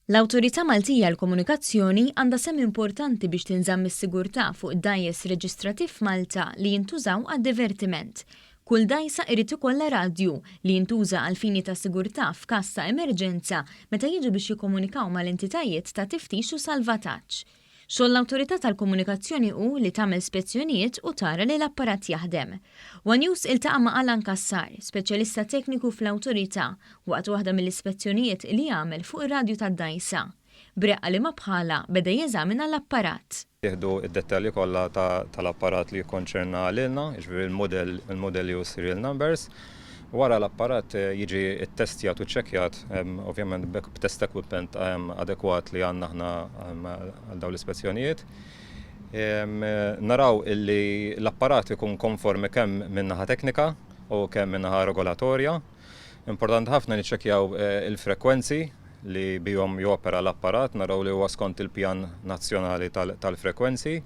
L-Awtorità Maltija għall-Komunikazzjoni għandha sehem importanti biex tinżamm is-sigurtà fuq dgħajjes reġistrati f'Malta li jintużaw għad-divertiment. Kull dgħajsa irid ikollha radju li jintuża għall-fini ta' sigurtà f'każ ta' emerġenza meta jiġu biex jikkomunikaw mal-entitajiet ta' tiftix u salvataġġ. Xogħol l-Awtorità tal-Komunikazzjoni hu li tagħmel spezzjonijiet u tara li l-apparat jaħdem. One News iltaqa' ma' Alan Cassar, speċjalista tekniku fl-Awtorità, waqt waħda mill-ispezzjonijiet li għamel fuq ir-radju tad-dgħajsa. B'reqqa li ma bħalha beda jeżamina l-apparat. Jieħdu d-dettalji kollha tal-apparat li jikkonċerna lilna, jiġifieri l-mudell, il-mudelli u s-serial numbers. Wara l-apparat jiġi ttestjat u ċċekkjat ovvjament b'test equipment adekwat li għandna aħna għal dawn l-ispezzjonijiet. Naraw illi l-apparat ikun konformi kemm min-naħa teknika u kemm min-naħa regolatorja. Importanti ħafna niċċekkjaw il-frekwenzi li bihom jopera l-apparat, naraw li huwa skont il-pjan nazzjonali tal-frekwenzi.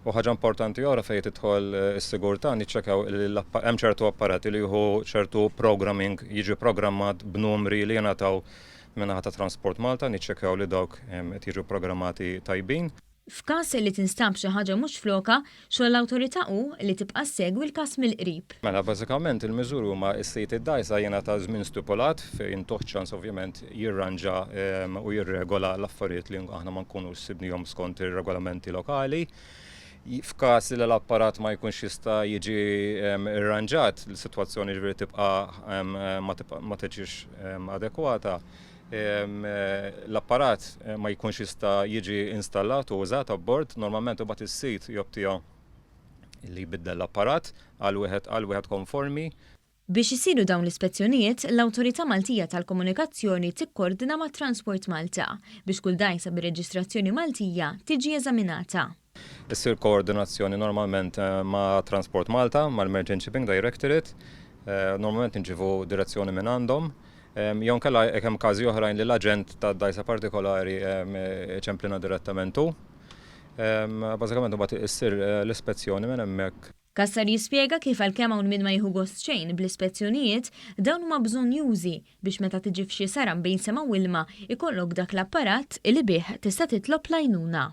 U ħaġa importanti oħra fejn tidħol is-sigurtà niċċekkjaw li hemm ċertu apparati li jieħu ċertu programming jiġi programmat b'numri li jingħataw min-naħa ta' Transport Malta, niċċekkjaw li dawk qed jiġu programmati tajbin. F'każ li tinstab xi ħaġa mhux flokha, xogħol l-awtorità hu li tibqa' ssegwi l-każ mill-qrib. Mela bażikament il-miżuri huma s-sid id-dgħajsa jingħata żmien stipulat fejn intuh ċans ovvjament jirranġa u jirregola l-affarijiet li aħna ma nkunux sibnihom skont ir-regolamenti lokali. F'każ li l-apparat ma jkunx jista' jiġi rranġat, l-sitwazzjoni ġifieri tibqa' ma tiġix adekwata, l-apparat ma jkunx jista' jiġi installat u użat abbord, normalment imbagħad is-sid joptija li jbiddel l-apparat għal wieħed għal wieħed konformi. Biex isiru dawn l-ispezzjonijiet, l-Awtorità Maltija tal-Komunikazzjoni tikkordina ma' Transport Malta biex kull dgħajsa bir-reġistrazzjoni Maltija tiġi eżaminata. Issir koordinazzjoni normalment ma' Transport Malta, mal-Merchant Shipping Directorate. Normalment nirċievu direzzjoni mingħandhom. Jew inkella jekk hemm każi oħrajn li l-aġent tad-dgħajsa partikolari iċemplilna direttament hu. Bażikament imbagħad issir l-ispezzjoni minn hemmhekk. Cassar jispjega kif għalkemm hawn min ma jieħu gost xejn bl-ispezzjonijiet, dawn huma bżonnjużi biex meta tiġi f'xi saram bejn sema u ilma jkollok dak l-apparat li bih tista' titlob l-għajnuna.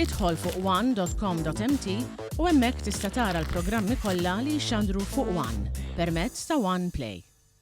Idħol fuq one.com.mt u hemmhekk tista' tara l-programmi kollha li jixxandru fuq One permezz ta' One Play.